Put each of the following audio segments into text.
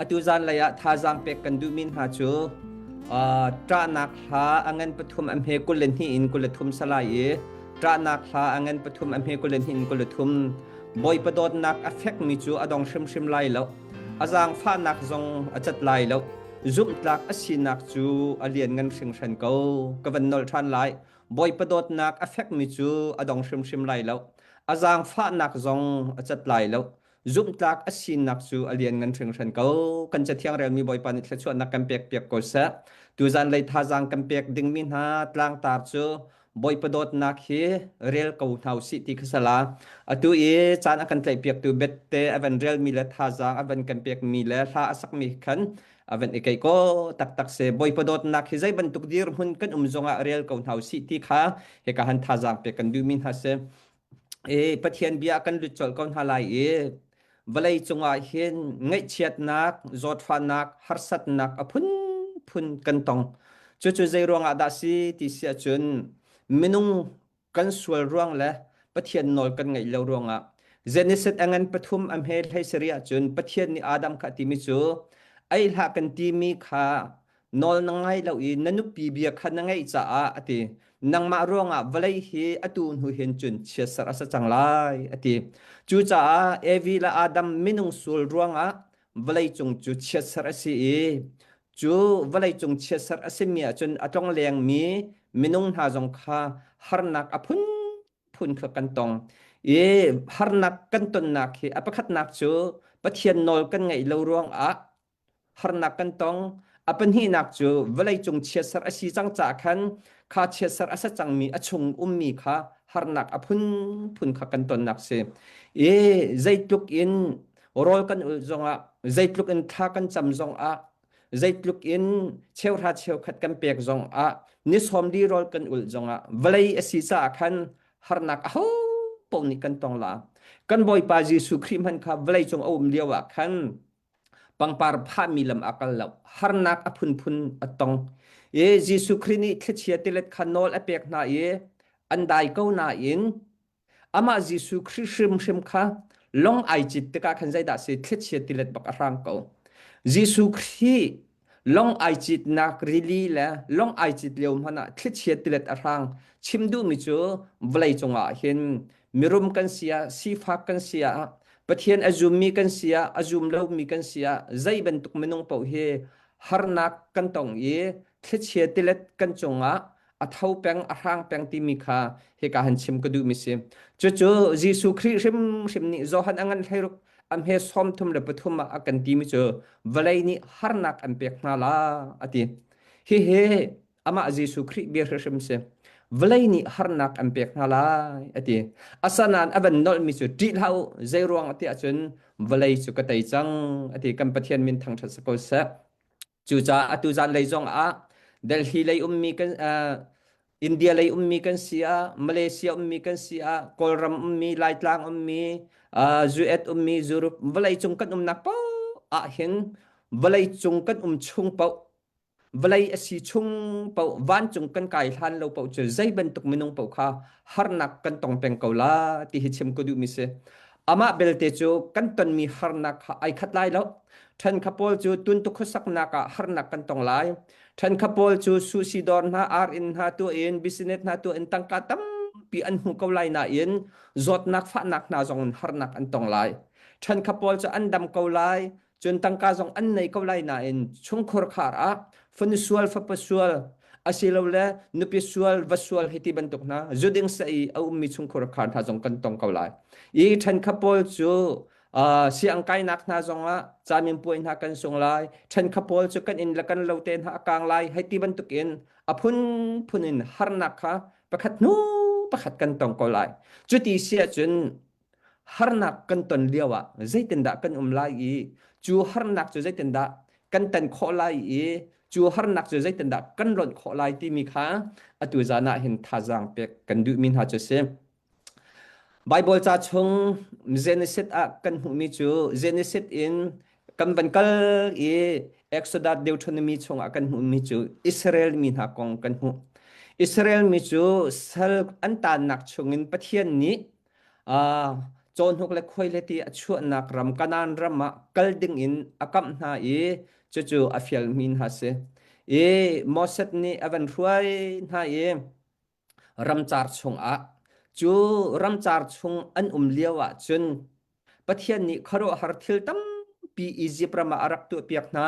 Atu zanlei ah thazaang pek kan duhmi hna cu ṭahnak hla a ngan pathum a hme 22 in 23 salai i ṭahnak hla a ngan pathum a hme 22 in 23 Bawipa dawtnak a fekmi cu a dong hrimhrim lai lo. A zaangfahnak zong a cat lai lo. Zumhtlak a sinak cu a lianngan hringhran ko. Ka van nolh ṭhan lai. Bawipa dawtnak a fekmi cu a dong hrimhrim lai lo. A zaangfahnak zong a cat lai lo. Zumhtlak a sinak cu a lianngan hringhran ko. Kan Cathiang relmi Bawipa nih thluachuahnak kan pek piak ko seh. Tuzan lei thazaang kan pek dingmi hna tlangtar cu Bawipa dawtnak hi rel ko hna usih ti kha sala. Atu i caan a kan tlaihpiaktu bette a van relmi le thazaang a van kan pekmi le hla a sakmi khan a van i keih ko taktak se. Bawipa dawtnak hi zei bantuk dirhmun kan um zongah rel ko hna usih ti kha hika han thazaang pek kan duhmi hna si. I Pathian bia kan lut colh ko hna lai i vawlei cungah hin ngaihchiatnak, zawtfahnak, harsatnak a phunphun kan tong. Cucu zei ruangah dah si ti si ahcun minung kan sual ruang le Pathian nawl kan ngaih lo ruangah Genesis a ngan pathum a hme hlei sarih ahcun Pathian nih Adam kha a timi cu ei hlah kan timi kha nawl na ngai lo i na nupi bia kha na ngaih caah a ti. Nangmah ruangah vawlei hi atu hnu hin cun chiatser a si cang lai a ti. Cucaah Evi le Adam minung sul ruangah vawlei cung cu chiatser a si i cu vawlei cung chiatser a simi ahcun a tlonglengmi minung hna zong kha harnak a phunphun kha kan tong. I harnak kan tonnak hi a pakhatnak cu Pathian nawl kan ngaih lo ruangah harnak kan tong. A pahnihnak cu vawleicung chiatser a si cang caah khan kha chiatser a si cangmi a chung ummi kha harnak a phunphun kha kan tonnak si. I zeitluk in rawl kan ulh zongah, zeitluk in thla kan cam zongah, zeitluk in cheuhra cheukhat kan pek zongah, ni sawmli rawl kan ulh zongah, vawlei a si caah khan harnak aho paoh nih kan tong la. Kan Bawipa Jesuh Khrih hmanh kha vawleicung a um lio ah khan pangpar phahmi lam a kal lo harnak a phunphun a tong i Jesuh Khrih nih thlichia tilet kha nawl a pek hna i an dai ko nain amah Jesuh Khrih hrimhrim kha lawng ai cit tikah khan zeidah si thlichia tilet bak a hrang ko Jesuh Khrih lawng ai citnak rili le lawng ai cit lio hmanh ah thlichia tilet a hrang chim duhmi cu vawlei cungah hin mirum kan si ah sifak kan si ah Pathian a zummi kan si ah a zum lomi kan si ah zei bantuk minung paoh hi harnak kan tong i thlichia tilet kan cungah a tho peng a hrang peng timi kha hika han chim ka duhmi si. Cucu Jesuh Khrih hrimhrim nih Johan a ngan hleiruk a hme 33 ah a kan timi cu vawlei nih harnak an pek hna la a ti. Hihi amah Jesuh Khrih bia hrimhrim si. Vawlei nih harnak an pek hna lai a ti. Asanain a van nolhmi cu ṭih hlah u zei ruang ti ahcun vawlei cu ka tei cang a ti. Kan Pathian min thangṭhat si ko seh. Cucaah atu zanlei zong ah Delhi lei ummi kan uh, India lei ummi kan si ah, Malaysia ummi kan si ah, Kawlram ummi, Laitlang ummi, uh, US ummi, Europe vawlei cung kan umnak paoh ah hin vawlei cung kan um chung paoh vawlei a si chung paoh vancung kan kai hlan lo paoh cu zei bantuk minung paoh kha harnak kan tong peng ko la ti hi chim ka duhmi si. Amah belte cu kan tonmi harnak kha ai khat lai lo. Ṭhenkhat pawl cu tuntuk khuasaknak ah harnak kan tong lai. Ṭhenkhat pawl cu sushi dawr hna, ar-inn hna tuah in, business hna tuah in tangka tampi an hmu ko lai nain zawtnak fahnak hna zong in harnak an tong lai. Ṭhenkhat pawl cu an dam ko lai, cun tangka zong an nei ko lai nain chungkhur khar ah fanu sual fapa sual asilole nupi sual va sual hei ti bantuk hna zuding sa i a ummi chungkhur khar hna zong kan tong ko lai. I ṭhenkhat pawl cu Uh, siang kainak hna zongah caminpuai hna kan sung lai ṭhenkhat pawl cu kan inn le kan lo te hna a kang lai hei ti bantukin a phunphun in harnak kha pakhat hnu pakhat kan tong ko lai cuti si ahcun harnak kan ton lio ah zeitindah kan um lai i cu harnak cu zeitindah kan tan khawh lai i cu harnak cu zeitindah kan lonh khawh lai timi kha atu zan ah hin thazaang pek kan duhmi hna cu si Baibal ca chung Genesis ah kan hmuhmi cu Genesis in kan van kal i Exodus Deuteronomy chungah kan hmuhmi cu Israel mi hna kong kan hmuh. Israel mi cu sal an taannak chungin Pathian nih uh, cawhnuk le khuai le ti a chuahnak ram Kanaan ram ah kal ding in a kamh hna i cucu a fialmi hna si. I Moses nih a van hruai hna i ramcar chungah cu ramcar chung an um lio ah cun Pathian nih khuaruahhar thil tampi Izipt ram ah a rak tuahpiak hna,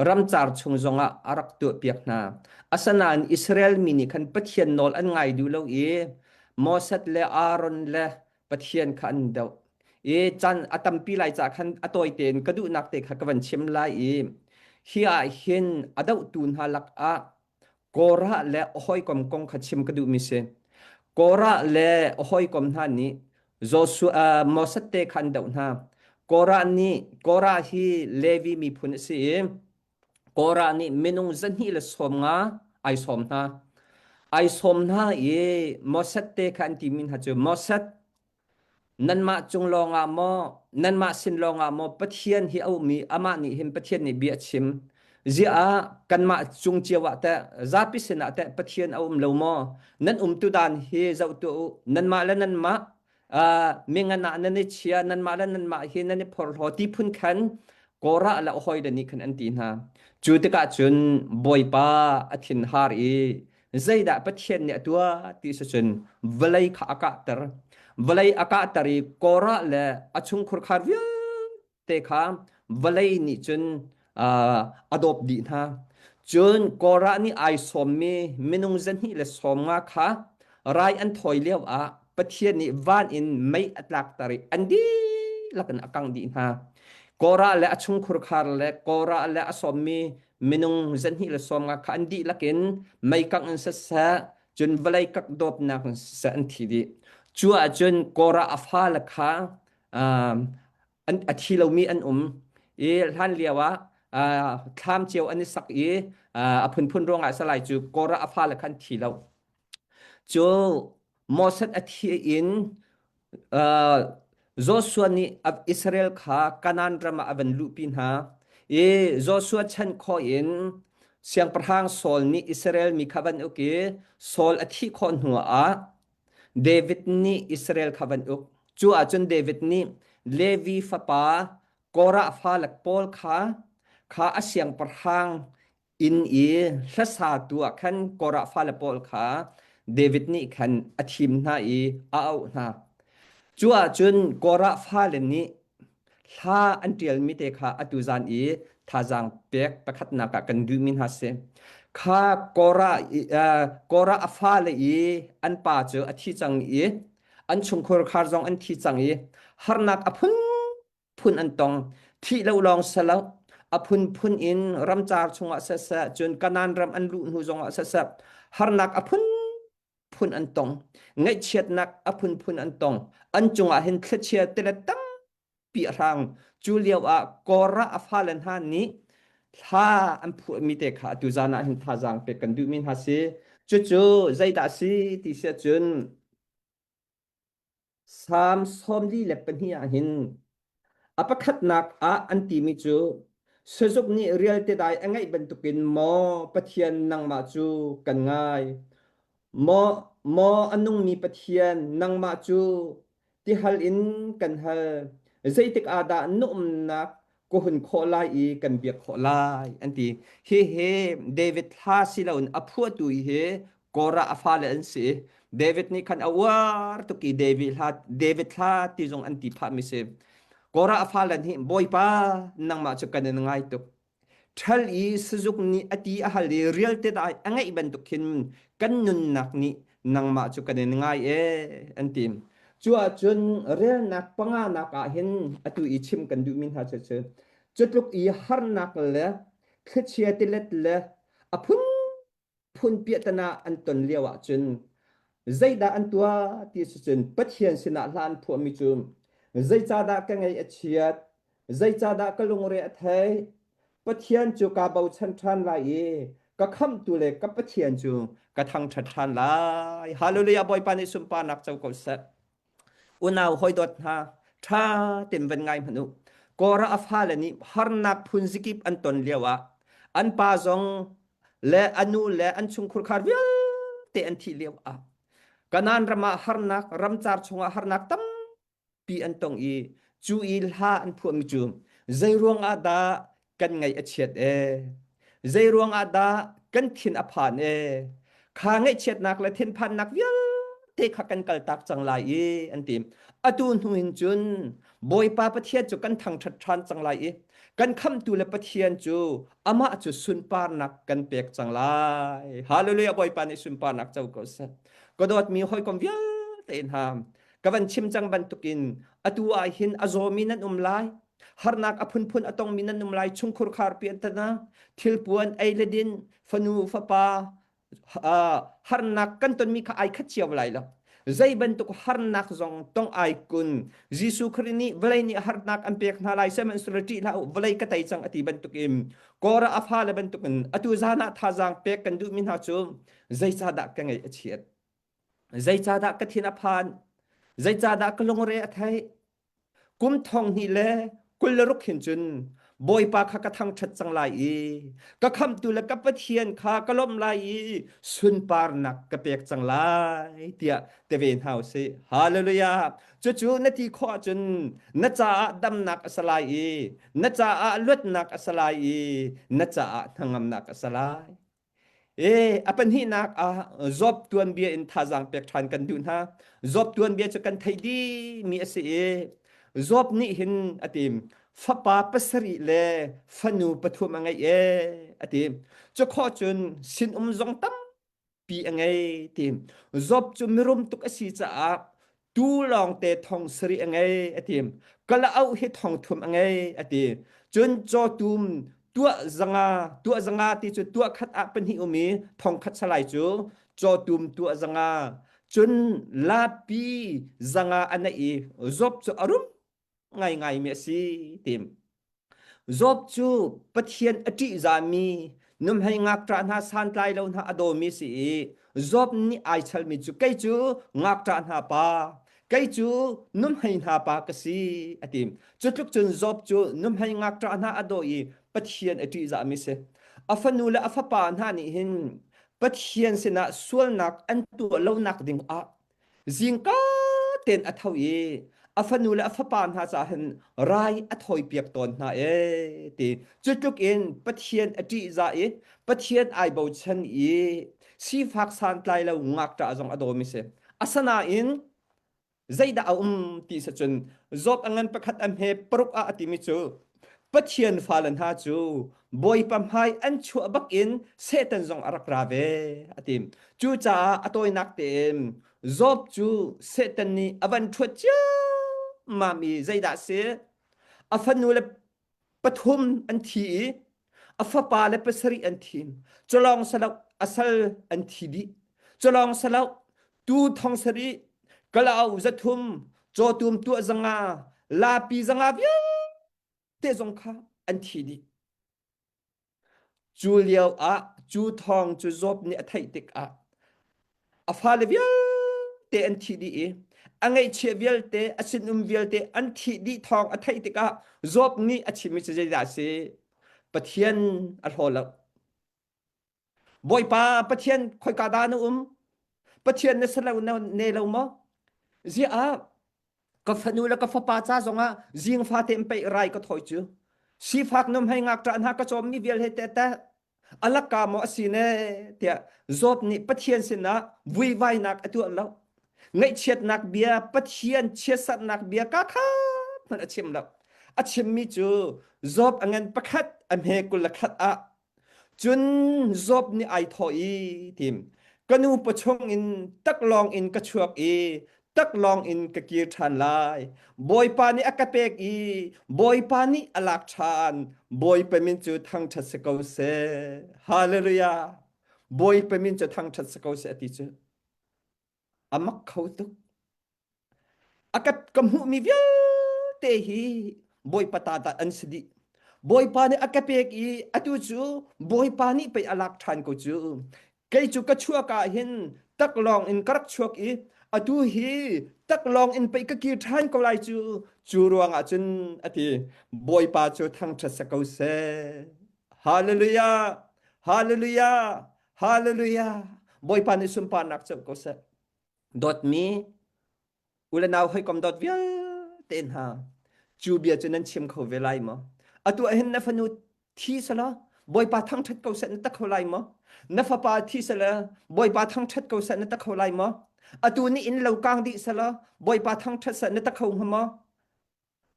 ramcar chung zongah a rak tuahpiak hna. Asinain Israel mi nih khan Pathian nawl an ngai duh lo i Moses le Aaron le Pathian kha an doh. I caan a tampi lai caah khan a tawi tein ka duhnak te kha ka van chim lai i hi ah hin a dohtu hna lakah Korah le a hawikom kong kha chim ka duhmi si. Korah le a hawikom hna nih Joshua, uh, Moses te kha an doh hna. Korah nih Korah hi Levi miphun a si i Korah nih minung 250 ai sawm hna. Ai sawm hna i Moses te kha an timi hna cu Moses Nanmah cung lawngah maw, nanmah sin lawngah maw Pathian hi a um i amah nih hin Pathian nih bia a chim. Ziah ah kanmah cung cio ah teh, zapi sinah teh Pathian a um lo maw? Nan umtu dan hi zoh tuah u. Nanmah le nanmah uh, mingan ah nan i chia, nanmah le nanmah hi nan i phorhlaw ti phun khan Korah le a hawile nih khan an ti hna. Cu tikah cun Bawipa a thinhar i Zeidah Pathian nih a tuah ti si cun vawlei kha a kahter. Vawlei a kahter i Korah le a chungkhurkhar vialte kha vawlei nih cun a dawp dih hna. Cun Korah nih ai sawmmi minung zahnih le 50 kha rai an thawi lioah Pathian nih van in mei a tlakter i an dihlak in a kangh dih hna. Korah le a chungkhurkhar le Korah le a sawmmi minung zahnih le 50 kha an dihlak in meikangh in siseh cun vawlei kak dawtnak in siseh an thi dih. Cu ahcun Korah a fale kha an a thi lomi an um i hlan lio ah thlam cio an i sak i a phunphun ruangah salai cu Korah a fale kha an thi lo. Cu Moses a thih in uh, Joshua nih Israel kha Kanaan ram ah a van luhpi hna i Joshua chan khawh in siangpahrang Saul nih Israel mi kha van uk i Saul a thih khawh hnu ah David nih Israel kha van uk. Cu ahcun David nih Levi fapa Korah fale pawl kha kha a siangpahrang inn i hlasatu ah khan Korah fale pawl kha David nih khan a thim hna i a auh hna. Cu ahcun Korah fale nih hla an ṭialmi te kha atu zan i thazaang pek pakhatnak ah kan duhmi hna si. Kha Korah, uh, Korah a fale i an pa cu a thi cang i an chungkhur khar zong an thi cang i harnak a phun phun an tong. Thih lo lawng si lo, a phunphun in ramcar chungah siseh, cun Kanaan ram an luh hnu zongah siseh, harnak a phunphun an tong. Ngaihchiatnak a phunphun an tong. An cungah hin thlichia tilet tampi a hrang. Cu lio ah Korah a fale hna nih thla an phuahmi te kha atu zan ah hin thazaang pek kan duhmi hna si. Cucu zeidah a si ti si ahcun Salm 42 ah hin a pakhatnak ah an timi cu sazuk nih rialte dai a ngaih bantukin maw Pathian nangmah cu kan ngai. Maw, maw a nungmi Pathian nangmah cu tihal in kan hal. Zeitik ah dah na umnak ka hun khawh lai i kan biak khawh lai an ti. Hihi David hla si loin a phuahtu hi Korah a fale an si. David nih khan a uar tuk i David hla, David hla ti zong an ti phahmi si. Korah a fale nih Bawipa nangmah cu kan in ngai tuk. Ṭhal i sazuk nih a ti a hal i rialte dai a ngeih bantuk khin kan nunnak nih nangmah cu kan in ngai ee an ti. Cu ahcun relnak panganak ah hin atu i chim kan duhmi hna cu cu cutluk i harnak le thlichia tilet le a phunphun piahtana an ton lio ahcun zeidah an tuah ti si cun Pathian sinah hla an phuahmi cu zeicahdah ka ngaih a chiat zeicahdah ka lungre a theih Pathian cu kaa bochan ṭhan lai i ka khamhtu le ka Pathian cu ka thangṭhat ṭhan lai. Hallelujah Bawipa nih sunparnak co ko seh. Unau hawidawt hna, ṭha tein van ngai hmanh u. Korah a fale nih harnak phun zikip an ton lioah an pa zong le a nu le an chungkhurkhar vialte an thih lioah Kanaan ram ah harnak, ramcar chungah harnak tam. tampi an tong i cu i hla an phuahmi cu zei ruang ah dah kan ngaih a chiat ee zei ruang ah dah kan thin a phan ee kha ngaihchiatnak le thinphannak vialte kha kan kaltak cang lai i an ti. Atu hnu hin cun Bawipa Pathian cu kan thangṭhat ṭhan cang lai i kan khamhtu le Pathian cu amah cu sunparnak kan pek cang lai. Hallelujah! Bawipa nih sunparnak co ko seh. Ka dawtmi hawikom vialte hna, ka van chim cang bantukin atu ah hin a zawmi nan um lai, harnak a phunphun a tongmi nan um lai, chungkhur kharpi an tana, thilpuan ei le din, fanu fapa harnak kan tonmi kha ai khat cio lai lo. Zei bantuk harnak zong tong ai kun Jesuh Khrih nih vawlei nih harnak an pek hna lai sihmanhsehlaw ṭih hlah u vawlei ka tei cang a ti bantukin Kora a fale bantukin atu zan ah thazaang pek kan duhmi hna cu zeicahdah ka ngaih a chiat zeicahdah ka thin a phan zeicahdah ka lungre a theih Kum thong hnih le 26 hin cun Bawipa kha ka thangṭhat cang lai i ka khamhtu le ka Pathian kha ka lawmh lai i sunparnak ka pek cang lai tiah ti ve hna u sih. Hallelujah! Cucu na ti khawh ahcun na caah damnak a si lai i na caah luatnak a si lai i na caah hnangamnak a si lai. E, a pahnihnak ah Job tuanbia in thazaang pek ṭhan kan duh hna. Job tuanbia cu kan theih dihmi a si i Job nih hin a ti fapa pasarih le fanu pathum a ngeih e a ti. Cu khawh cun sinum zong tampi a ngei ti. Job cu mirum tuk a si caah tuu lawngte thong sarih a ngei a ti. Kalaoh hi thong thum a ngei a ti. Cun cawtum tuah zanga tuah zanga ti cu tuah khat ah pahnih um i thong khat salai cu cawtum tuah zanga cun lapi zanga a neih i Job cu a rum ngaingaimi a si ti. Job cu Pathian a ṭihzahmi, nuhmei ngakṭah hna santlai lo hna a dawmi si i Job nih ai chalmi cu kei cu ngakṭah hna pa, kei cu nuhmei hna pa ka si a ti. Cu tluk cun Job cu nuhmei ngakṭah hna a daw i Pathian a ṭihzahmi si. A fanu le a fapa hna nih hin Pathian sinah sualnak an tuah lonak ding ah Zingka tein a tho i a fanu le a fapa hna caah hin rai a thawipiak tawn hna ee ti. Cu tluk in Pathian a ṭihzah i Pathian ai bochan i sifak santlai lo ngakṭah zong a dawmi si. Asinain zeidah a um ti si cun Job a ngan pakhat a hme paruk ah a timi cu Pathian fale hna cu Bawipa hmai an chuah bakin Satan zong a rak ra ve a ti. Cucaah a tawinak tein Job cu Satan nih a van ṭhuat ciammam i zeidah a si? A fanu le pathum an thi i a fapa le pasarih an thi. Culawng salo a sal an thi dih. Culawng salo tu thong sarih, kalauk zathum, cawtum tuah zanga, lapi zanga vialte zong kha an thi dih. Cu lio ah cu thawng cu Job nih a theih tikah a fale vialte an thi dih i a ngaihchiah vialte a sinum vialte an thih dih thawng a theih tikah Job nih a chimmi cu zeidah a si? Pathian a hlaw lo. Bawipa Pathian khoika dah na um? Pathian na si lo ne lo maw? Ziah ah ka fanu le ka fapa ca zongah zing fate in pei rai ka thawi cu. Sifak num hei ngakṭah hna ka cawmmi vial he te teh alakka maw a si ne tiah Job nih Pathian sinah vuivainak a tuah lo. Ngaihchiatnak bia, Pathian chiatsatnak bia ka khat hmanh a chim lo. A chimmi cu Job a ngan pakhat a hme 21 ah Cun Job nih ai thawh i tim, ka nu pawchung in taklawng in ka chuak i taklawng in ka kir ṭhan lai. Bawipa nih a ka pek i Bawipa nih a lak ṭhan. Bawipa min cu thangṭhat si ko seh. Hallelujah. Bawipa min cu thangṭhat si ko seh a ti cu. A mak kho tuk. A ka, ka hmuhmi vialte hi Bawipa ta dah an si dih. Bawipa nih a ka pek i atu cu Bawipa nih pei a lak ṭhan ko cu. Kei cu ka chuak ah hin taklawng in ka rak chuak i atu hi taklawng in pei ka kir ṭhan ko lai cu. Cu ruangah cun a ti, Bawipa cu thangṭhat si ko seh. Hallelujah! Hallelujah! Hallelujah! Bawipa nih sunparnak co ko seh. Dawtmi u le nau hawikom dawt vialte. hna cu bia cu nan chim kho ve lai maw? Atu ah hin na fanu thi selaw Bawipa thangṭhat ko seh na ta kho lai maw? Na fapa thi selaw Bawipa thangṭhat ko seh na ta kho lai maw? Atu ni inn lo kang dih selaw Bawipa thangṭhat seh na ta kho hnga maw?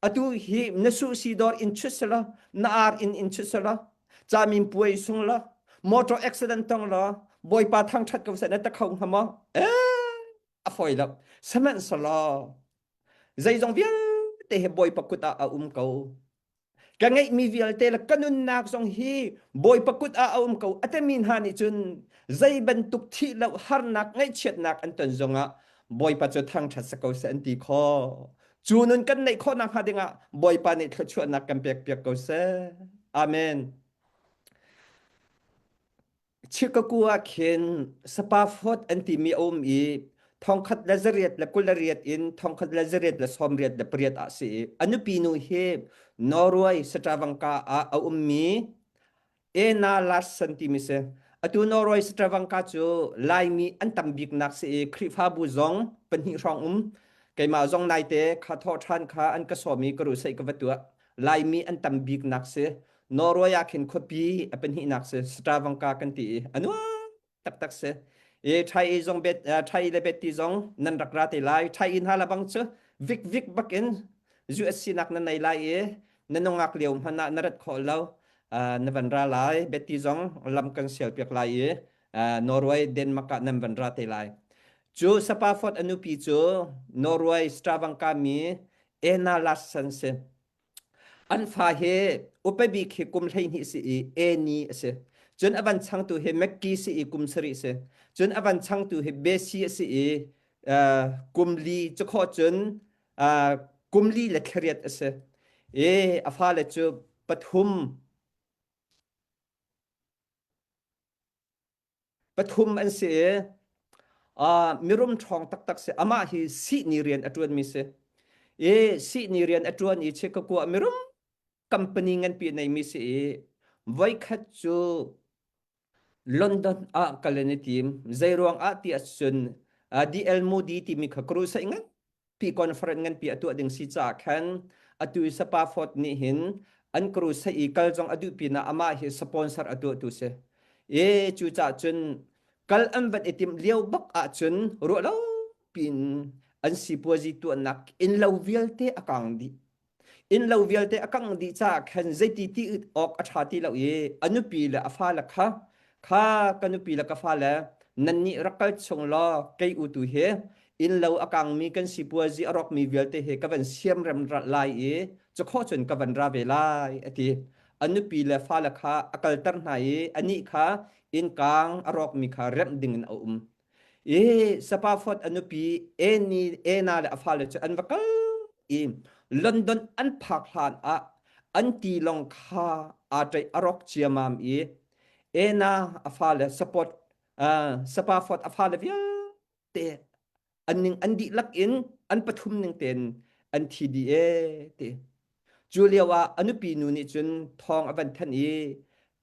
Atu hi na su si dawr in chut selaw na ar in in chut selaw camin puai sung law motor accident tong law Bawipa thangṭhat ko seh na ta kho hnga maw? Eh, a fawi lo. Sihmanhsehlaw zeizong vialte hi Bawipa kut ah a um ko. Ka ngeihmi vialte le ka nunnak zong hi Bawipa kut ah a um ko a timi hna nih cun zei bantuk thih lo harnak ngaihchiatnak an ton zongah Bawipa cu thangṭhat si ko seh an ti khawh. Cu nun kan neih khawh nakhnga dingah Bawipa nih thluachuahnak kan pekpiak ko seh. Amen. Chicago ah khin Spaford an timi a um i 1828 in 1898 ah si i a nupi nu hi Norway Stavanger ah a ummi Ena Larsen timi si. Atu Norway Stavanger cu Laimi an tam biknak si i Khrihfabu zong pahnih hrawng um. Keimah zong naite kha thawh ṭhan kha an ka sawm i ka ruhsaih ka va tuah. Laimi an tam biknak si. Norway ah khin khuapi a pahnihnak si Stavanger kan ti i a nuam taktak si. I Thai i zong bet Thai le bet ti zong nan rak ra te lai. Thai in ha la bang cu vik vik bak in US sinak na nei lai i na nungak lio hmanh ah na rat khawh lo. Na van ra lai. Betty zong lam kan sial piak lai i Norway Denmark ah nan van ra te lai. Cu Sapafot a nupi cu Norway Stavanger mi Ena Larsen si. An fa hi upa bik hi kum 12 si i Eni a si. Cun a van changtu hi Mackie si i kum sarih si. Cun a van changtu hi Bessie a si i uh, kum li cu khawh cun uh, kum li le thlariat a si. I a fale cu pathum Pathum an si i uh, mirum ṭhawng taktak si. Amah hi sihni rian a ṭuanmi si. I sihni rian a ṭuan i Chicago ah mirum company nganpi a neimi si i voikhat cu London ah kal an i tim. Zeiruang ah ti ahcun uh, DL Moody timi kha crusade ngan pi conference nganpi a tuah ding si caah khan atu i Sapa Ford nih hin an crusade i kal zong a duh pinah amah hi sponsor a tuahtu si. E cu caah cun kal an van i timh lio bak ahcun ruah lo pin an sipuazi tuahnak innlo vialte a kang dih. Innlo vialte a kangh dih caah khan zeiti ti awk a ṭha ti lo i a nupi le a fale kha, kha ka nupi le ka fale nannih rak kal chung law kei u tu hi innlo a kangmi kan sipuazi a rawkmi vialte hi ka van siamrem lai i cukhawh cun ka van ra ve lai a ti. A nupi le fale kha a kalter hna i anih kha innkang a rawkmi kha remh dingin a um. I Sapafot a nupi Eni, Ena le a fale cu an va kal i London an phak hlan ah an tilawng kha aa ṭaih a rawk ciamam i Ena a fale support uh, Sapafot a fale vialte an ning an dihlak in an pathum ning tein an thi dih ee ti. Cu lio ah a nupi nu nih cun thawng a van thanh i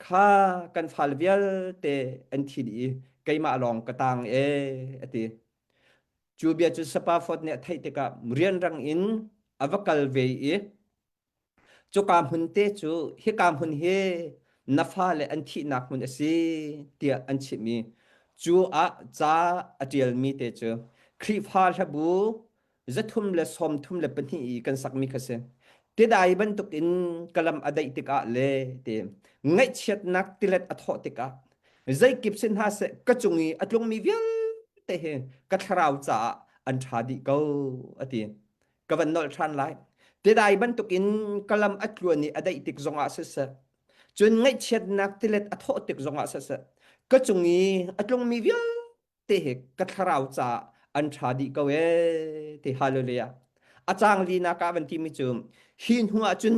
kha kan fale vialte an thi dih i keimah lawng ka tang ee a ti. Cu bia cu Sapafot nih a theih tikah rianrang in a va kal ve i cuka hmun te cu hika hmun hi na fale an thihnak hmun a si tiah an chimh i cu ah ca a ṭialmi te cu Khrihfa hlabu 332 i kan sakmi kha si. Tidai bantukin ka lam a daih tikah le ti ngaihchiatnak tilet a thawh tikah zeikip sin hna seh ka cung i a tlungmi vialte hi ka thlarau caah an ṭha dih ko a ti. Ka van nolh ṭhan lai. Tidai bantukin ka lam a tluan i a daih tik zongah siseh, cun ngaihchiatnak tilet a thawh tik zongah siseh, ka cung i a tlungmi vialte te hi ka thlarau caah an ṭha dih ko ee ti hallelujah a cang linak ah van timi cu hi hnu ah cun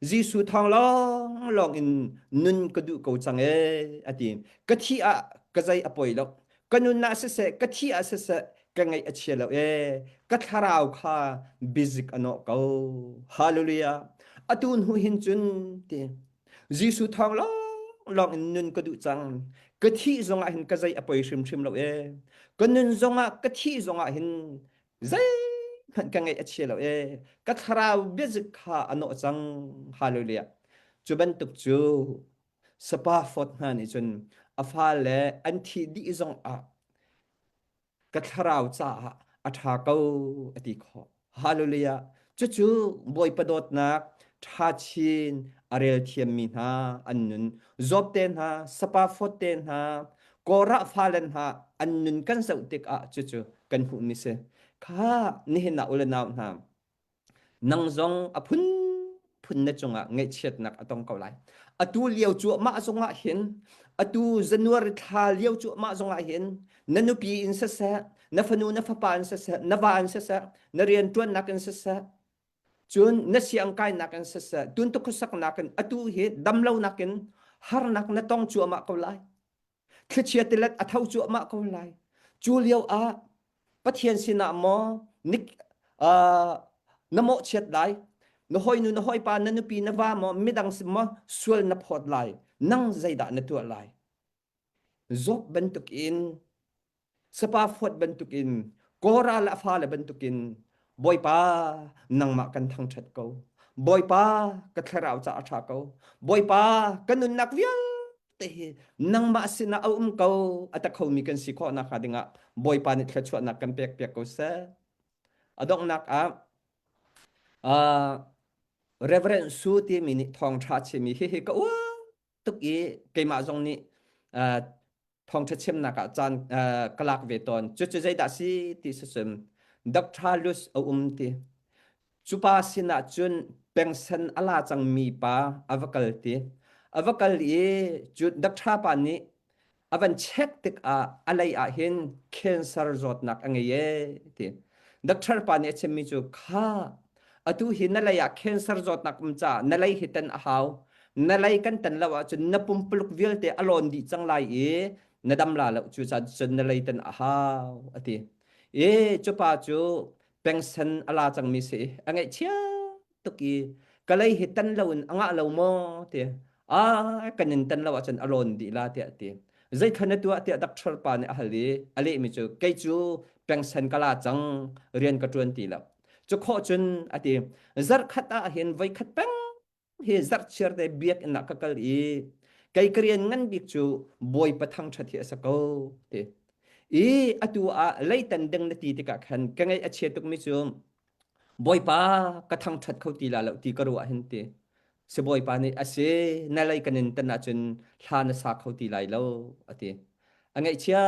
Jesuh thawng lawng lawng in nun ka duh ko cang ee a ti ka thi ah ka zei a poi lo ka nun ah siseh ka thi ah siseh ka ngaih a chia lo ee ka thlarau kha bizik a nawh ko hallelujah atu hnu hin cun ti Jesuh thawng lawnglawng in nun ka duh cang. Ka thih zongah hin ka zei a poi hrimhrim lo ee. Ka nun zongah ka thih zongah hin zei. Hmanh ka ngaih a chia lo ee. Ka thlarau biazik kha a nawh cang. Hallelujah. Cu bantuk cu sapa fawt hna nih cun a fale an thih dih zong ah ka thlarau caah a ṭha ko a ti khawh. Hallelujah. Cucu Bawipa dawtnak ṭha chin a rel thiammi hna an nun. Job te hna, sapa fawt te hna, Korah fale hna an nun kan zoh tikah cucu kan hmuhmi si. Kha nihin ah u le nau hna, nang zong a phunphun na cungah ngaihchiatnak a tong ko lai. Atu lio cuahmah zongah hin, atu January thla lio cuahmah zongah hin, na nupi in siseh, na fanu na fapa in siseh, na va in siseh, na rianṭuannak in siseh, cun na siangkainak in siseh, tuntuk khuasaknak in atu hi damlonak in harnak na tong cuahmah ko lai. Thlichia tilet a tho cuahmah ko lai. Cu lio ah Pathian sinah maw nik uh, na mawhchiat lai, na hawinu na hawipa na nupi na va maw midang sin maw sual na phawt lai, nang zeidah na tuah lai? Job bantukin Sapa fuat bantukin Korah le a fale bantukin Bawipa nangmah kan thangṭhat ko. Bawipa ka thlarau ca a ṭha ko. Bawipa ka nunnak vialte hi nangmah sinah a um ko a ta khomi kan si khawh nakhnga dingah Bawipa nih thluachuahnak kan pek piak ko seh. A donghnak ah uh, Reverend Su timi nih thawngṭha chimi hihi ka uar tuk i keimah zong nih uh, thawngṭha chimnak ah caan ka lak ve tawn. Cucu zeidah si ti si cun Dr. Luz a um ti. Cu pa sinah cun pengsen a la cangmi pa a va kal ti. A va kal i cu Dr. pa nih a van check tikah a lei ah hin cancer zawtnak a ngei ee ti. Doctor pa nih a chimmi cu kha atu hi na lei ah cancer zawtnak um caah na lei hi tan a hau. Na lei kan tan lo ahcun na pumpuluk vialte a lawn dih cang lai i na dam la lo cu cun na lei tan a hau a ti. E cu pa cu pengsen a la cangmi si a ngaihchia tuk i ka lei hi tan lo in a ngah lo maw ti a kan in tan lo ahcun a lawn dih la tiah a ti. Zeithla na tuah tiah doctor pa nih a hal i a lehmi cu kei cu pengsen ka la cang rian ka ṭuan ti lo. Cu khawh cun a ti zarhkhat ah hin voikhat peng hi zarhchiar te biakinn ah ka kal i kei ka rian ngan bik cu Bawipa thangṭhat hi a si ko ti. I atu ah leitan ding na ti tikah khan ka ngaih a chia tukmi cu Bawipa ka thangṭhat kho ti la lo ti ka ruah hin ti. Sibawipa nih a si na lei kan in tan ahcun hla na sa kho ti lai lo a ti. A ngaihchia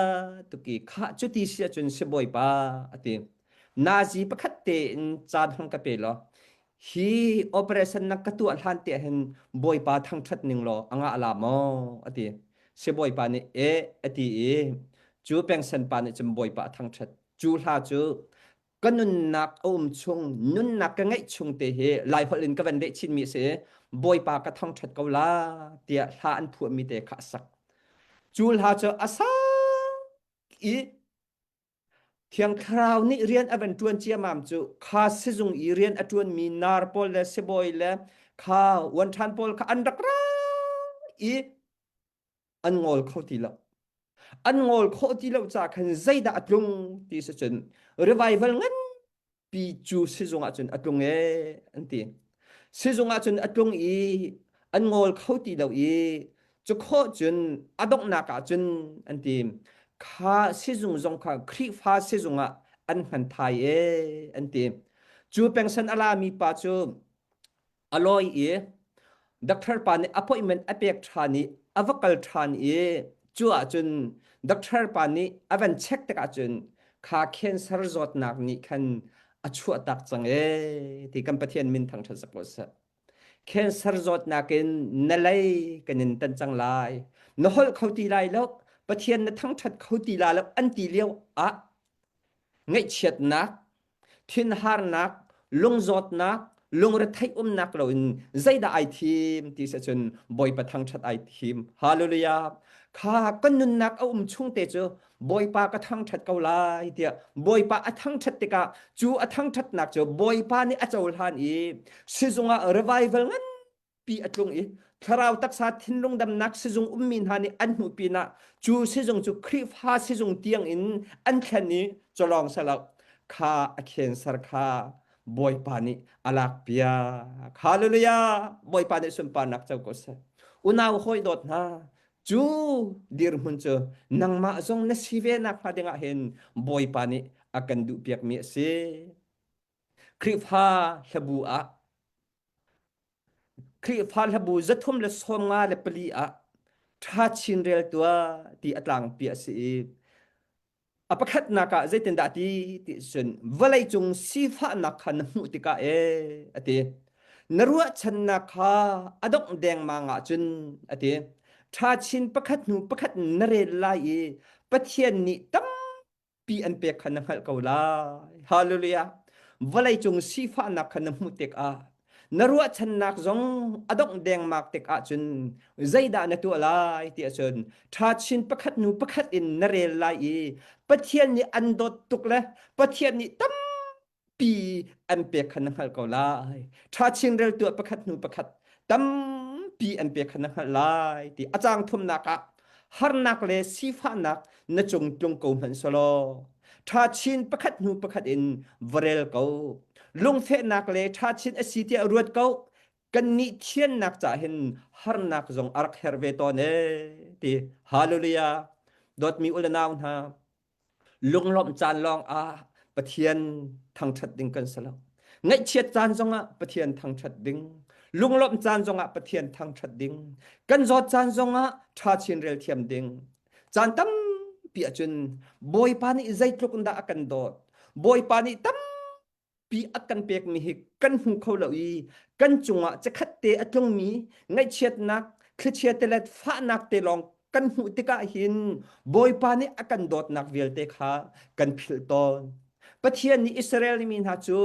tuk i khah cuti si ahcun sibawipa a ti. Nazi pakhat tein caan hong ka pe law hi operation na ka tuah hlan te hin Bawipa thangṭhat ning law a ngah la maw a ti. Sibawipa nih e a ti i cu pengsen pa nih cun Bawipa a thangṭhat. Cu hla cu ka nunnak a um chung nunnak ka ngeih chung te hi Laiholh in ka van leh chinmi a si Bawipa ka thangṭhat ko la tiah hla an phuahmi te kha a sak. Cu hla cu a sak i Thiang Thlarau nih rian a van ṭuan ciamam cu kha sizung i rian a ṭuanmi nar pawl le sibawi le kha uanṭhan pawl kha an rak ra i an ngol kho ti lo. An ngol khawh ti lo caah khan zeidah a tlung ti si cun revival nganpi cu sizung ah cun a tlung ee an ti. Sizung ah cun a tlung i an ngol kho ti lo i cu khawh cun a donghnak ah cun an ti. Kha sizung zong kha Khrihfa sizung ah an hman thai ee an ti. Cu pengsan a lami pa cu a lawi i doctor pa nih appointment a pek ṭhan i a va kal ṭhan i cu ahcun doctor pa nih a van check tikah cun kha cancer zawtnak nih khan a chuahtak cang ee ti kan Pathian min thangṭhat sak ko seh. Cancer zawtnak in na lei kan in tan cang lai. Na holh kho ti lai lo, Pathian na thangṭhat kho ti la lo an ti lio ah ngaihchiatnak thinharnak, lungzawtnak, lungretheih umnak loin zeidah ai thim ti si cun Bawipa thangṭhat ai thim. Hallelujah. Kha kan nunnak a um chung te cu Bawipa ka thangṭhat ko lai tiah Bawipa a thangṭhat tikah cu a thangṭhatnak cu Bawipa nih a cohlan i sizung ah revival ngan pi a tlung i thlarau taksa thinlung damnak sizung ummi hna nih an hmuh pinah cu sizung cu Khrihfa sizung tiang in an thlen i cawlawng selo. Kha a khensar kha Bawipa nih a lakpiak. Hallelujah! Bawipa nih sunparnak co ko seh. Unau hawi dawt hna, cu dirhmun cu nangmah zong na si ve nakhnga dingah hin Bawipa nih a kan duhpiakmi a si. Khrihfa hlabu ah Khrihfa hlabu 354 ah ṭha chin rel tuah ti a tlangpi a si i a pakhatnak ah zeitindah ti ti cun vawleicung sifahnak kha na hmuh tikah e a ti. Na ruahchannak kha a dongh dengmang ahcun a ti. Ṭha chin pakhat hnu pakhat na rel lai i Pathian nih tam pi an pek kha na hngalh ko lai. Hallelujah. Vawleicung sifahnak kha na hmuh tikah na ruahchannak zong a dongh dengmak tik ahcun zeidah na tuah lai ti ahcun ṭha chin pakhat hnu pakhat in na rel lai i Pathian nih an dawt tuk le Pathian nih tam pi an pek kha na hngalh ko lai. Ṭha chin rel tuah pakhat hnu pakhat tampi an pek kha na hngalh lai ti a cang thumnak ah harnak le sifahnak na cung tlung ko hmanh selaw ṭha chin pakhat hnu pakhat in va rel ko. Lungfehnak le ṭha chin a si tiah ruat ko. Kannih thiannak cah hin harnak zong a rak herh ve tawn ee ti. Hallelujah. Dawtmi u le nau hna, Lunglawmh caan lawng ah Pathian thangṭhat ding kan si lo. Ngaihchiat caan zongah Pathian thangṭhat ding. Lunglawmh caan zongah Pathian thangṭhat ding. Kan zawt caan zongah ṭha chin rel thiam ding. Caan tampi ahcun Bawipa nih zeitluk in dah a kan dawt. Bawipa nih tam pi a kan pekmi hi kan hmu kho lo i kan cungah cakhat te a tlungmi ngaihchiatnak thlichia telet fahnak te lawng kan hmuh tikah hin Bawipa nih a kan dawtnak vialte kha kan philh tawn. Pathian nih Israel mi hna cu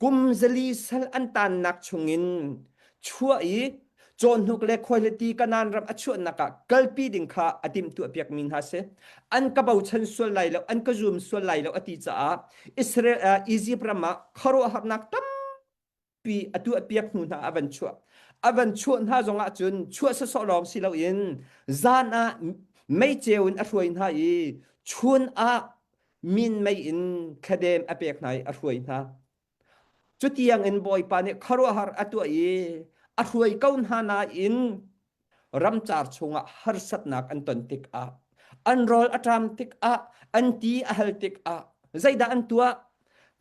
kum zali sal an tannak chungin chuah i cawhnuk le khuahliti Kanaan ram a chuahnak ah kalpi ding kha a timhtuahpiakmi hna si. An ka bochan sual lai lo, an ka zum sual lai lo a ti caah Israel uh, Egypt ram ah khuaruahharnak tampi a tuahpiak hnu hna a van chuah. A van chuah hna zongah cun chuah sawsawh lawng si loin zan ah meiceu in a hruai hna i chun ah min mei in thladem a pek hna i a hruai hna. Cutiang in Bawipa nih khuaruahhar a tuah i a hruai ko hna nain ramcar chungah harsatnak an ton tikah an rawl a ṭam tikah an ti a hal tikah zeidah an tuah?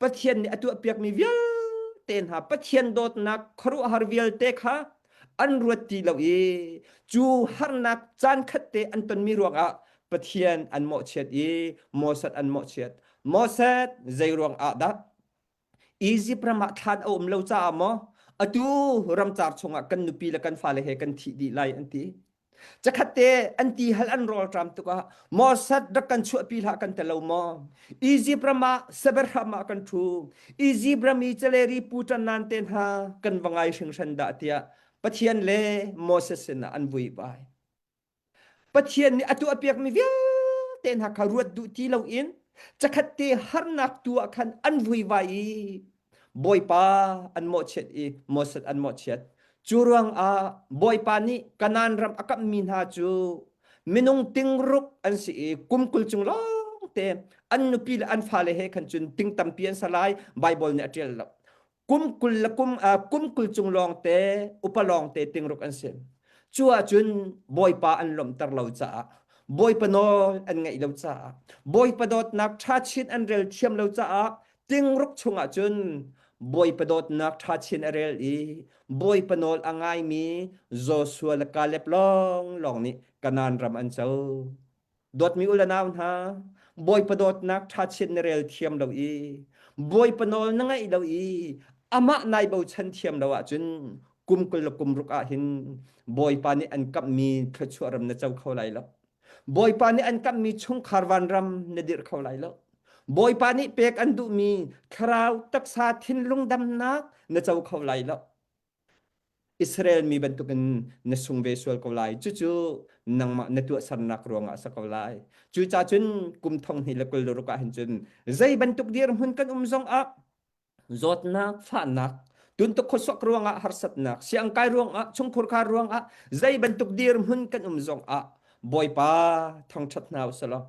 Pathian nih a tuahpiakmi vialte hna Pathian dawtnak khuaruahhar vialte kha an ruat ti lo i cu harnak caan khat te an tonmi ruangah Pathian an mawhchiat i Moses an mawhchiat. Moses zei ruang ah dah Egypt ram ah thlan a um lo caah maw atu ramcar chungah kan nupi le kan fale he kan thih dih lai an ti. Cakhat te an ti hal an rawl ṭam tukah Moses rak kan chuahpi hlah kan ti lo maw? Egypt ram ah Seber ram ah kan ṭhu. Egypt ram i caleri pu ṭan te hna kan va ngai hringhran dah tiah Pathian le Moses sinah an vui vai. Pathian nih a tuahpiakmi vialte hna kha ruat duh ti loin cakhat te harnak tu ah khan an vuivai i Bawipa an mawhchiat i Moses an mawhchiat. Cu ruangah Bawipa nih Kanaan ram a kamhmi hna cu minung tingruk an si i kum 20 cung lawng te an nupi le an fale he khan cun ting tampi an sa lai Baibal nih a ṭial lo. Kum 20 le kum kum 20 cung lawngte upa lawngte tingruk an si. Cu ahcun Bawipa an lawmhter lo caah Bawipa nawl an ngaih lo caah Bawipa dawtnak ṭha chin an rel thiam lo caah tingruk chungah cun Bawipa dawtnak ṭha chin a rel i Bawipa nawl a ngaimi Joshua le Kaleb lawnglawng nih Kanaan ram an co. Dawtmi u le nau hna, Bawipa dawtnak ṭha chin na rel thiam lo i Bawipa nawl na ngaih lo i amah nai bochan thiam lo ahcun kum 20 le kum ruk ah hin Bawipa nih an kamhmi thluachuah ram na co kho lai lo. Bawipa nih an kamhmi chungkhar vanram na dirh kho lai lo. Bawipa nih pek an duhmi thlarau taksa thinlung damnak na co kho lai lo. Israel mi bantukin na sung ve sual ko lai. Cucu nangmah na tuahsernak ruangah a si ko lai. Cucaah cun kum thong hnih le 26 ah hin cun zei bantuk dirhmun kan um zong ah zawtnak, fahnak, tuntuk khuasok ruangah harsatnak, siangkai ruangah, chungkhur khar ruangah zei bantuk dirhmun kan um zong ah Bawipa thangṭhat hna usih law.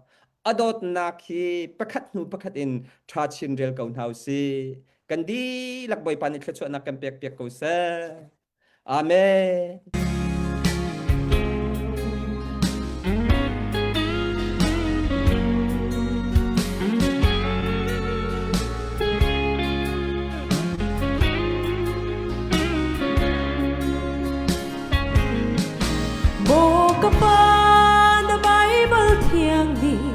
A dawtnak hi pakhat hnu pakhat in ṭha chin rel ko hna u sih. Kan dihlak Bawipa nih thluachuahnak kan pek piak ko seh. Amen. Maw ka pa na Baibal thiang nih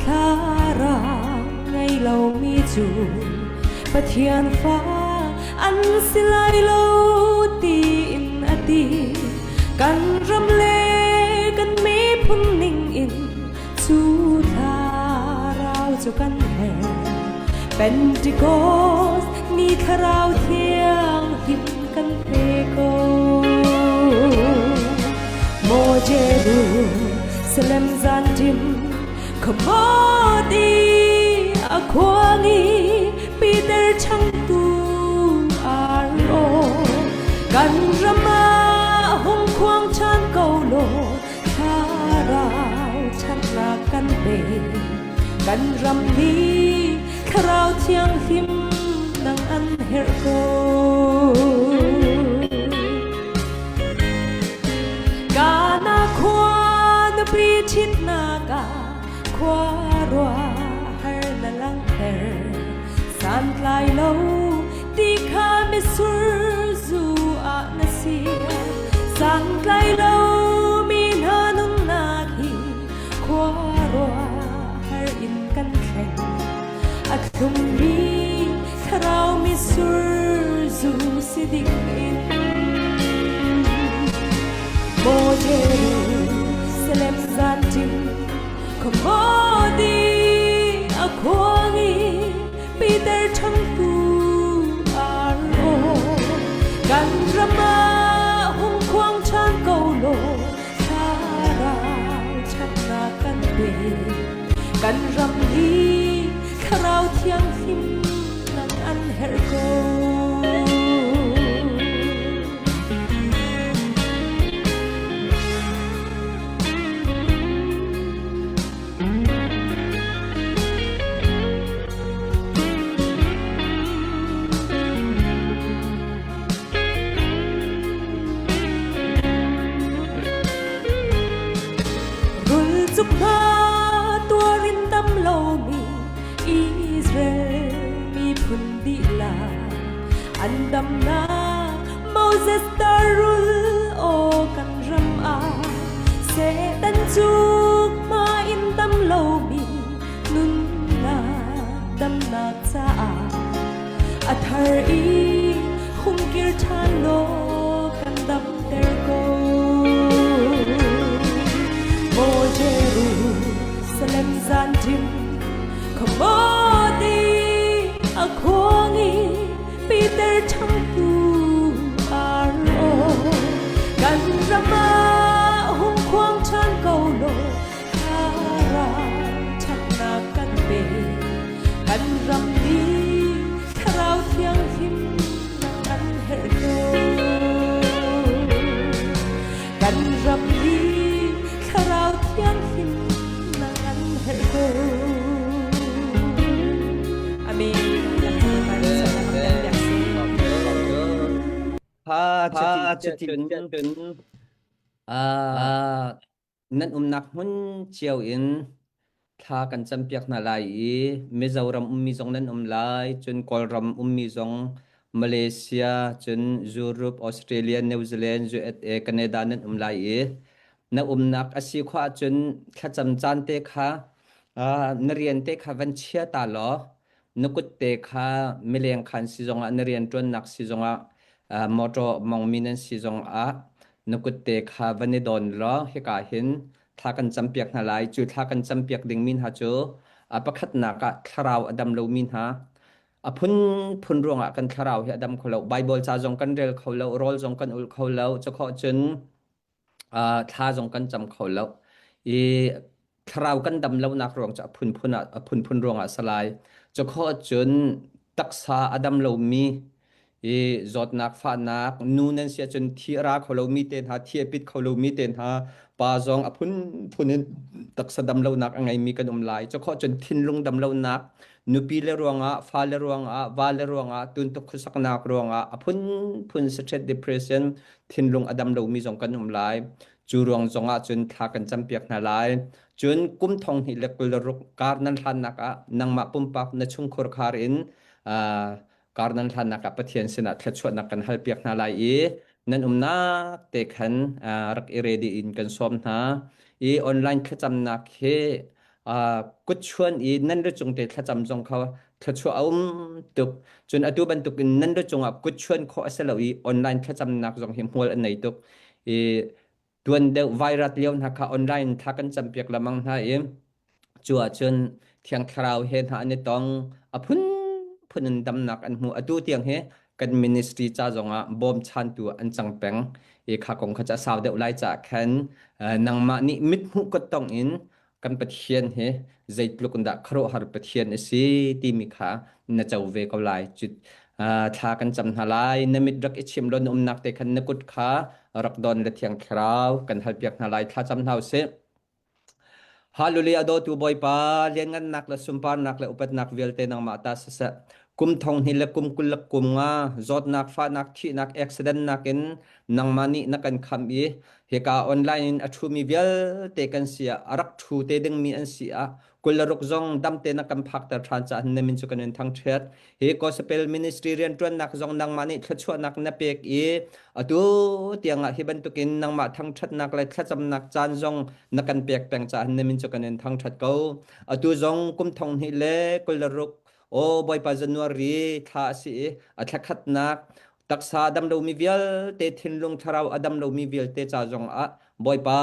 thlarau ngei lomi cu Pathian fa an si lai lo tiin a ti. Kan ram le kan miphun ning in cu thlarau cu kan herh. Pentecost ni thlarau thiang him kan pe ko. Maw Jerusalem zanṭim khuamawt i a khuang i Peter changtu ar aw kan ram ah hung khuang ṭhan ko law thlarau ṭhatnak kan pe kan ram nih thlarau thianghlim nang an herh ko. Kana khua nupi ṭhitnak ah khua ruah har na langhter santlai lo ti kha mitsur zu ah na sia santlai lo mi hna nunnak hi khua ruah har in kan thleng a thlummi thlarau mitsur zu si ding in Maw Jerusalem zanṭim khuamawdi a khuang i Peter ṭhangtu ar aw kan ram ah hung khuang ṭhan ko law thlarau ṭhatnak kan pe kan ram hi thlarau thianghlim nang an herh ko. Rul hna tuarin dam lomi Israel miphun dihlak an damnak Moses darul aw kan ram ah Satan cuk ma in dam lomi nunnak damnak caah a thar i hung kir ṭhan law kan damter ko. Maw Jerusalem zanṭim khuamawti a khuang i Peter ṭhangtu ar aw kan ram ah hung khuang ṭhan ko law thlarau ṭhatnak kan pe. Kan ram nih thlarau thianghlim an herh ko. Kan ram nih thlarau thianghlim an herh ko. Amen. Ha cuti cun nan umnak hmun cio in thla kan campiak hna lai i Mizoram ummi zong nan um lai, cun Kawlram ummi zong Malaysia, cun Europe, Australia, New Zealand, USA, Canada nan um lai i na umnak a si khawh ahcun thlacam caan te kha na rian te kha van chia ta law na kut te kha mileng khan si zongah na rianṭuannak si zongah motor mongmi nan si zongah na kut te kha van i dawn law hika hin thla kan campiak hna lai. Cu thla kan campiak dingmi hna cu pakhatnak ah thlarau a dam lomi hna a phunphun ruangah kan thlarau hi a dam kho lo. Bible ca zong kan rel kho lo, rawl zong kan ul kho lo. Cukhawh cun thla zong kan cam kho lo i thlarau kan dam lonak ruang cu a phunphun ah a phunphun ruangah a si lai. Cukhawh cun taksa a dam lomi i. I zawtnak fahnak nu nan si ahcun thi a ra kho lomi te hna, thi a pit kho lomi te hna, pa zong a phunphun in taksa damlonak a ngeimi kan um lai. Cukhawh cun thinlung damlonak, nupi le ruangah, fale ruangah, vale ruangah, tuntuk khuasaknak ruangah a phunphun stress depression thinlung a dam lomi zong kan um lai. Cu ruang zongah cun thla kan campiak hna lai. Cun kum thong hnih le 26 kar nan hlannak ah nangmah pumpak na chungkhur khar in kar nan hlannak ah Pathian sinah thluachuahnak kan halpiak hna lai i nan umnak te khan rak i ready in kan sawm hna. I online thlacamnak hi kutchuan i nan lu cung te thlacam zong kha thluachuah a um tuk. Cun atu bantuk in nan lu cungah kutchuan khawh a si lo i online thlacamnak zong hi hmual a nei tuk. I tuan deuh virus lio hna kha online thla kan campiak lamang hna i cu ahcun Thiang Thlarau he hna an i tong. A phunphun in damnak an hmu. Atu tiang hi kan ministry ca zongah bawmchantu an cang peng. I kha kong kha cu a sau deuh lai caah khan nangmah nih mithmuh kut tong in kan Pathian hi zeitluk in dah khuaruahhar Pathian a si timi kha na co ve ko lai. Cu thla kan cam hna lai. Na mit rak i chim law na umnak te khan na kut kha rak don le Thiang Thlarau kan halpiak hna lai. Thla cam hna usih. Hallelujah dawtu Bawipa lianngannak le sunparnak le upatnak vialte nangmah ta siseh. Kum thong hnih le kum 20 le kum nga zawtnak fahnak thihnak accident nakin nangmah nih na kan khamh i hika online in a ṭhumi vialte kan si ah a rak ṭhu te dingmi an si ah 26 zong damte na kan phakter ṭhan caah na min cu kan in thangṭhiat. Hi gospel ministry rianṭuannak zong nangmah nih thluachuahnak na pek i atu tiangah hi bantukin nangmah thangṭhatnak le thlacamnak caan zong na kan pek peng caah na min cu kan in thangṭhat ko. Atu zong kum thong hnih le 26 Aw Bawipa January thla a si i a thla khatnak taksa a dam lomi vialte thinlung thlarau a dam lomi vialte ca zong ah Bawipa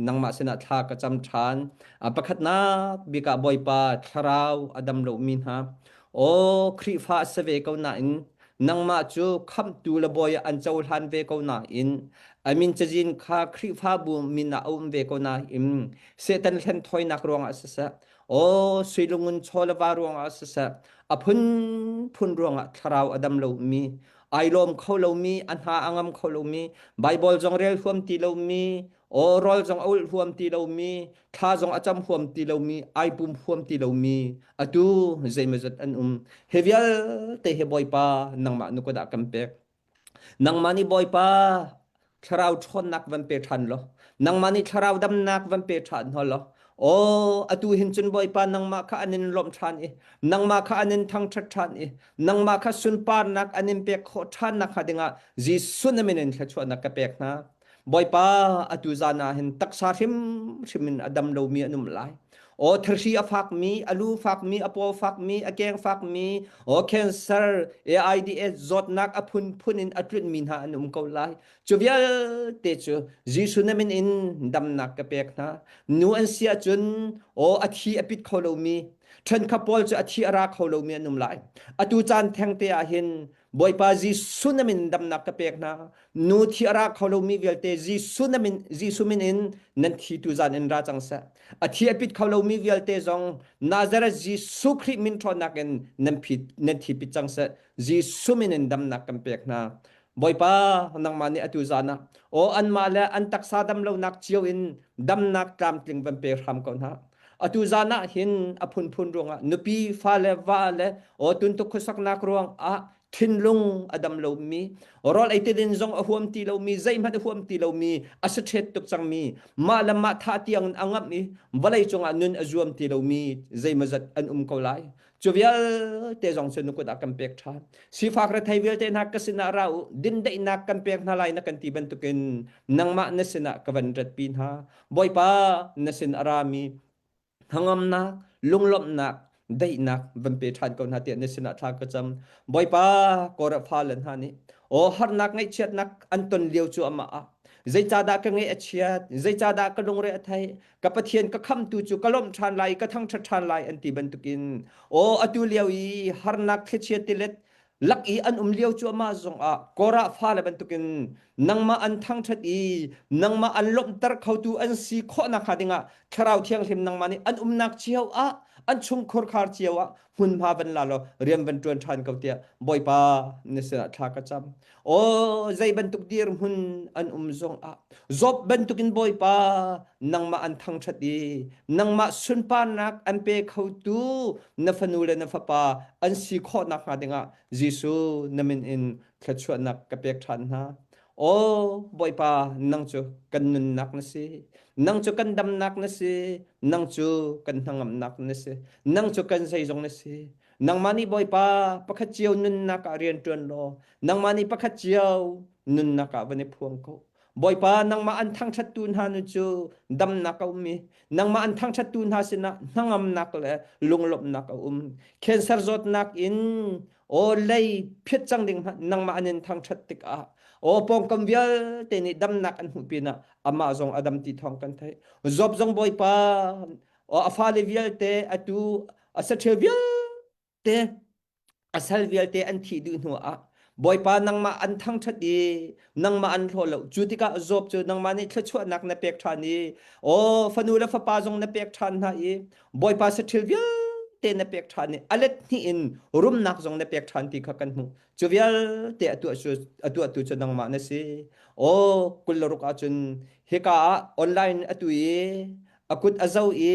nangmah sinah thla ka cam ṭhan. A pakhatnak bik ah Bawipa thlarau a dam lomi hna aw Khrihfa a si ve ko nain nangmah cu khamhtu le bawi ah an cohlan ve ko nain a min cazin kha Khrihfabu min ah a um ve ko nain Satan hlenthawinak ruangah siseh Aw suilungun chaw le va ruangah siseh, a phunphun ruangah thlarau a dam lomi, ai lawm kho lomi, a hna a ngam kho lomi, Baibal zong rel huam ti lomi, aw rawl zong a ulh huam ti lomi, thla zong a cam huam ti lomi, ai pum huam ti lomi, atu zeimawzat an um. Hi vialte hi Bawipa nangmah nu kut ah kan pek. Nangmah nih Bawipa thlarau ṭhawnnak van pe ṭhan law, nangmah nih thlarau damnak van pe ṭhan hna law, aw atu hin cun Bawipa nangmah kha an in lawmh ṭhan i nangmah kha an in thangṭhat ṭhan i nangmah kha sunparnak an in pek khawh ṭhan nakhnga dingah Jesuh na min in thluachuahnak ka pek hna. Bawipa atu zan ah hin taksa hrimhrim in a dam lomi an um lai. Aw thahri a fakmi, a lu fakmi, a paw fakmi, a keng fakmi, aw cancer, AIDS zawtnak a phunphun in a tlunhmi hna an um ko lai. Cu vialte cu Jesuh na min in damnak ka pek hna. Nu an si ahcun aw a thi a pit kho lomi, ṭhenkhat pawl cu a thi a ra kho lomi an um lai. Atu caan thengte ah hin Bawipa Jesuh na min damnak ka pek hna. Nu thi a ra kho lomi vialte Jesuh na min Jesuh min in nan thi tu zan in ra cang seh. A thi a pit kho lomi vialte zong Nazareth Jesuh Khrih min ṭhawnnak in nan phit nan thi pit cang seh. Jesuh min in damnak kan pek hna. Bawipa nangmah nih atu zan ah aw anmah le an taksa dam lonak cio in damnak tlamtling van pe hram ko hna. Atu zan ah hin a phunphun ruangah nupi fale va le aw tuntuk khuasaknak ruangah thinlung a dam lomi rawl ei tidin zong a huam ti lomi zeihmanh a huam ti lomi a si ṭhet tuk cangmi mah le mah thah tiang in a ngamh i vawlei cungah nun a zuam ti lomi zeimawzat an um ko lai cu vialte zong cu na kut ah kan pek ṭhan sifak rethei vialte hna ka sinah ra u dindaihnak kan pek hna lai na kan ti bantukin nangmah na sinah ka van ratpi hna Bawipa na sin a rami hnangamnak lunglawmhnak daihnak van pe ṭhan ko hna tiah na sinah thla ka cam Bawipa Korah fale hna nih aw harnak ngaihchiatnak an ton lio cu amah ah zeicahdah ka ngaih a chiat zeicahdah ka lungre a theih ka Pathian ka khamtu cu ka lawmh ṭhan lai ka thangṭhat ṭhan lai an ti bantukin aw atu lio i harnak thlichia tilet lak i an um lio cuahmah zongah Korah fale bantukin nangmah an thangṭhat i nangmah an lawmhter khotu an si khawh nakhnga dingah Thlarau Thianghlim nangmah nih an umnak cio ah An chungkhur khar cio ah hmunhma van la law rian van ṭuan ṭhan ko tiah Bawipa na sinah thla ka cam. Aw zei bantuk dirhmun an um zong ah Job bantukin Bawipa nangmah an thangṭhat i nangmah sunparnak an pe khotu na fanu le na fapa an si khawh nakhnga dingah Jesuh na min in thluachuahnak ka pek ṭhan hna. Aw Bawipa nang cu kan nunnak na si. Nang cu kan damnak na si. Nang cu kan hnangamnak na si. Nang cu kan zeizong na si. Nangmah nih Bawipa pakhat cio nunnak ah rian ṭuan law nangmah nih pakhat cio nunnak ah van i phuang ko. Bawipa nangmah an thangṭhattu hna nu cu damnak a um i nangmah an thangṭhattu hna sinah hnangamnak le lunglawmhnak a um. Cancer zawtnak in Aw lei phiat cang ding hmanh nangmah an in thangṭhat tikah aw pawngkam vialte nih damnak an hmuh pinah amah zong a dam ti thawng kan theih. Job zong Bawipa aw a fale vialte atu a saṭhil vialte a sal vialte an thih dih hnu ah Bawipa nangmah an thangṭhat i nangmah an hlaw lo. Cu tikah Job cu nangmah nih thluachuahnak na pek ṭhan i aw fanu le fapa zong na pek ṭhan hna i Bawipa saṭhil vialte na pek ṭhan i a let hnih in rumnak zong na pek ṭhan ti kha kan hmuh. Cu vialte a tuah cu a tuahtu cu nangmah na si. Aw 26 ahcun hika ah online atu i a kut a zo i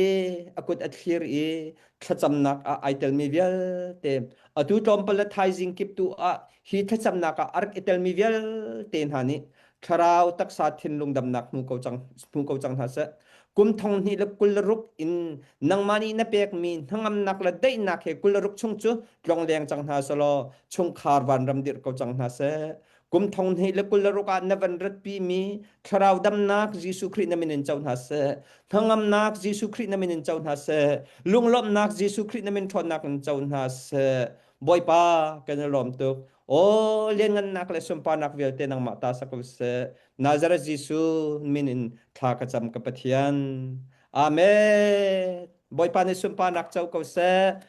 a kut a thlir i thlacamnak ah ai telmi vialte atu tlawmpal le thaizing kip tu ah hi thlacamnak ah a rak i telmi vialte hna nih thlarau taksa thinlung damnak hmu ko cang hmu ko cang hna seh kum thong hnih le 26 in nangmah nih na pekmi hnangamnak le daihnak he 26 chung cu tlongleng cang hna selaw chungkhar vanram dirh ko cang hna seh kum thong hnih le 26 ah na van ratpi mi thlarau damnak Jesuh Khrih na min in co hna seh hnangamnak Jesuh Khrih na min in co hna seh lunglawmhnak Jesuh Khrih na min ṭhawnnak in co hna seh Bawipa kan i lawm tuk Aw lianngannak le sunparnak vialte nangmah ta sak ko seh. Nazareth Jesuh min in thla ka cam ka Pathian. Amen. Bawipa nih sunparnak co ko seh.